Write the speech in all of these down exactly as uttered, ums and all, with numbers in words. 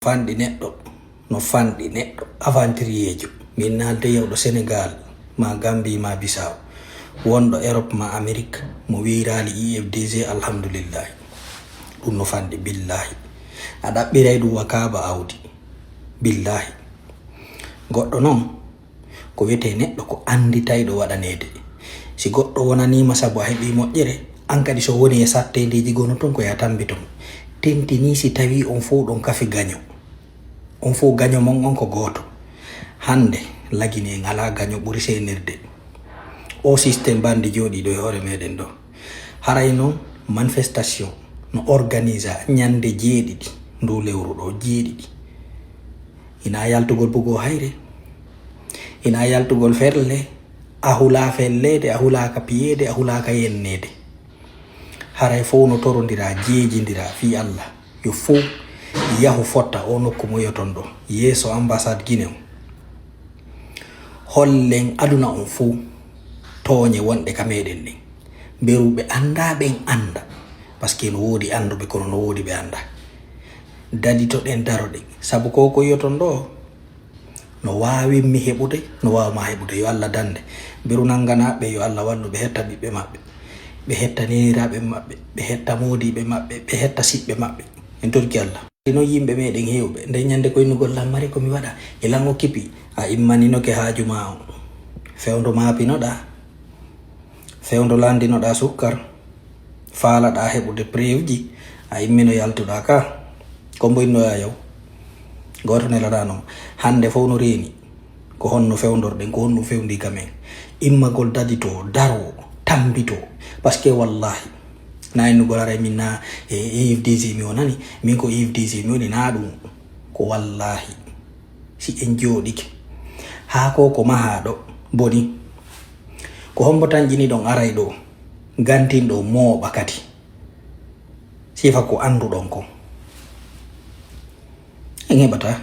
Fanɗi neɗɗo, no fanɗi neɗɗo, aventurier jo. Min naalde yawɗo Senegal, ma Gambie, ma Bissau, wonɗo Europe, ma Amérique, mo wiyraali I F D G, alhamdulillahi. Ɗum no fanɗi, billahi. A ɗaɓɓiray ɗum wa kaaba awdi, billahi. Goɗɗo non, ko wiyetee neɗɗo ko annditayɗo waɗaneede. Si goɗɗo wonaniima sabu a heɓii moƴƴere, an kadi so woni e satteendeeji gono ton ko ya tambiton. Tentinii si tawii on fow ɗon kafi gaño. On fow gaño mon on ko gooto. Hannde, Lagine en alaa gaño ɓuri seenirde. O système banndi jooɗii ɗo e hoore meɗen ɗo. Haray non manifestation no organisa ñannde jeeɗiɗi ndu lewru ɗo, jeeɗiɗi. Hinaa yaltugol bugoo hayre. Hinaa yaltugol ferle. A hulaa felleede, a hulaaka piyeede, a hulaaka yenneede. Haray fow no torondiraa, jeejindiraa fii Alla. Yo fow yahu fotta oo nokku mo yi'oton ɗoo, yeeso ambassade Gine on. Hollen aduna on fow tooñe wonɗe ka meɗen ɗen. Mberu ɓe anndaa, ɓen annda. Parce que no woodi annduɓe, kono no woodi ɓe anndaa. Daditoɗen, daroɗen. Sabu ko ko yi'oton ɗoo, no waawimmi heɓude, no waawamaa heɓude. Yo Alla dannde. Mberu nannganaa ɓe, yo Alla wallu ɓe hetta ɓiɓɓe maɓɓe. Ɓe hetta neeniraaɓe maɓɓe, ɓe hetta moodiiɓe maɓɓe, ɓe hetta siɓɓe maɓɓe. En torki Alla. Ɗi non yimɓe meɗen heewɓe. Nden ñannde ko innugol Lammari ko mi waɗa. E lan o kipi. A immaninoke haaju maa on. Fewndo maapinoɗaa. Fewndo lanndinoɗaa sukkar. Faalaɗaa heɓude preuveji. A immino yaltuɗaa ka. Ko mbo innoyaa yow. Gooto nelaɗaa non. Hannde fow no reeni. Ko honno fewndorɗen? Ko honɗum fewndii ka men? Immagol daditoo, daroo, tambitoo. Parce que wallahi, na innugol haray min na e E F D G mi wonani, min ko E F D G mi woni, na ɗum. Ko wallahi, si en jooɗike, haa ko ko mahaa ɗo boni. Ko hombo tan ƴini ɗon aray ɗo, gantin ɗo mooɓa kadi. Sifa ko annduɗon kon. En heɓataa.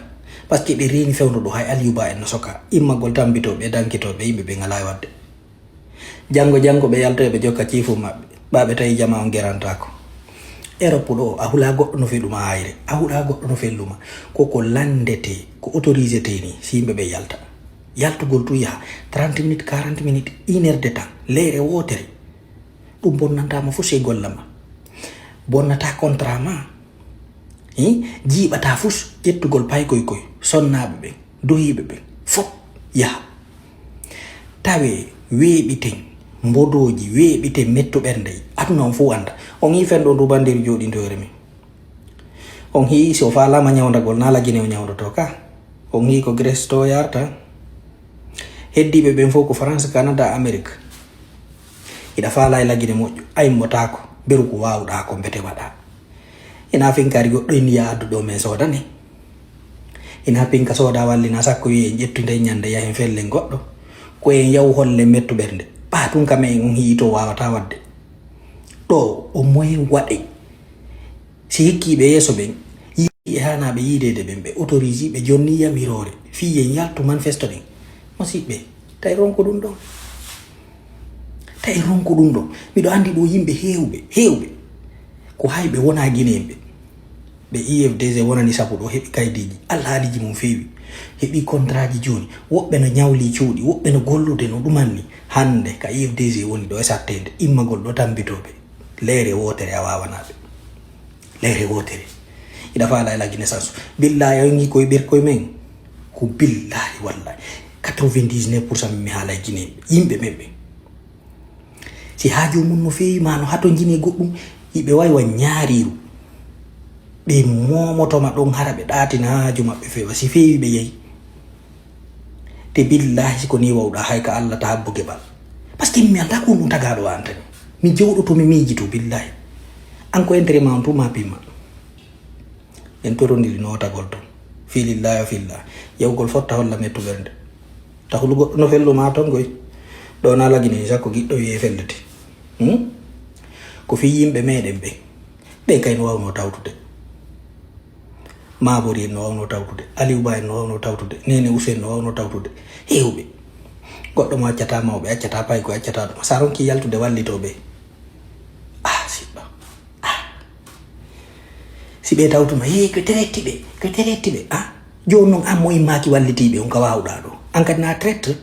Parce que ɓe reeni fewndo ɗo, hay Aliou Ba en no soka. Immagol tambitooɓe, dankitooɓe, yimɓe ɓe ngalaa e waɗde. Janngo, janngo ɓe yaltoy, ɓe jokka ciifu maɓɓe. Ɓaa ɓe tawi jamaa on gerantaako. Europe ɗo, a hulaa goɗɗo no feluma hayre. A hulaa goɗɗo no felluma. Ko ko lanndetee, ko autorisé tee nii, si yimɓe ɓe yalta. Yaltugol tun yaha, trente minutes, quarante minutes, une heure de temps, leere wootere. Ɗum bonnantaa mo fus e golla ma. Bonnataa contrat ma. Hi? Jiiɓataa fus ƴettugol paykoy koy, sonnaaɓe ɓen, dohiiɓe ɓen, fof yaha. Tawee weeɓiten, mbodooji, weeɓiten mettuɓernde, aduna on fof annda. On yii fenɗo on rubandeeru jooɗintoyre men. On hii, si o faalaama ñawndagol, naa Lagine o ñawndotoo ka. On hii ko Grèce to yarta. Heddiiɓe ɓen fof ko France, Canada, Amérique. Hiɗa faalaa e Lagine moƴƴo, a immotaako, beru ko waawɗaa ko mbete waɗaa. Ina finkaari goɗɗo inni ya addu ɗo men soodane. Ina pinka sooda wallina sakko wi'e en ƴettu nden ñande yahen fellen goɗɗo. Ko en yahu hollen mettu ɓernde. Ɓaa tun kam en on hii to waawataa waɗde. Ɗo o moyen waɗey. Si hikkiiɓe yeeso ɓen, yi'i e haanaaɓe yiideede ɓen, ɓe autorise, ɓe jonni yamiroore, fii yen yaltu manifesto ɗen. Musiɓɓe, tawi ronku ɗum ɗon. Tawi ronku ɗum ɗon. Miɗo anndi ɗo yimɓe heewɓe, heewɓe. Ko hay ɓe wonaa Gineemɓe. Ɓe I F D G wonani sabu ɗo heɓi kaydiiji, alhaaliiji mum feewi. Heɓi kontraaji jooni. Woɓɓe no ñawli cuuɗi, woɓɓe no gollude no ɗumanni. Hannde ka I F D G woni ɗo e satteende, immagol ɗo tambitooɓe. Leere wootere a waawanaa ɓe. Leere wootere. Hiɗa faalaa e Lagine sansu. Billaahi, a yongi koye ɓerkoye men. Ko billaahi wallaahi. Quatre-vingt-dix-neuf pour cent min mi haalay Gine. Yimɓe men ɓen. Si haaju mum no feewi, ma no hatonjini e goɗɗum, hiɓe wawi wa ñaariiru. Ɓe moomotoma ɗon hara ɓe ɗaatina haaju maɓɓe feewa. Si feewi ɓe yehi. Te billaahi, si ko nii wawɗaa, hay ka Alla ta habbo geɓal. Parce que mi aldaa ko ɗum tagaaɗo wa antani. Mi jewɗoto, mi miijito, billaahi. An ko intérêt ma on tuma pimma. En torondiri nootagol ton. Fii lillaahi wa fillaahi. Yawgol fotta holla mettu ɓernde. Ta hulu goɗɗo no fellu ma ton goy. Ɗo na Lagine ni sakko giɗɗo wi'e fellete. Hmm? Ko fii yimɓe meɗen ɓe. Ɓe kay no wawno tawtude. Mabori en no wawno tawtude, Aliou Ba en no wawno tawtude, Nene Ousseyn no wawno tawtude, heewɓe. Goɗɗo mo accataa mawɓe, accataa paykoy, accataa ɗum. Sa ronki yaltude wallitoo ɓe. Ah, siɗɗo. Ah. Si ɓe tawtuma, "Hee, ko traite ɓe, ko traite ɓe." Ah, jooni non an mo immaaki wallitiiɓe on ka waawɗaa ɗoo. An kadi na traite.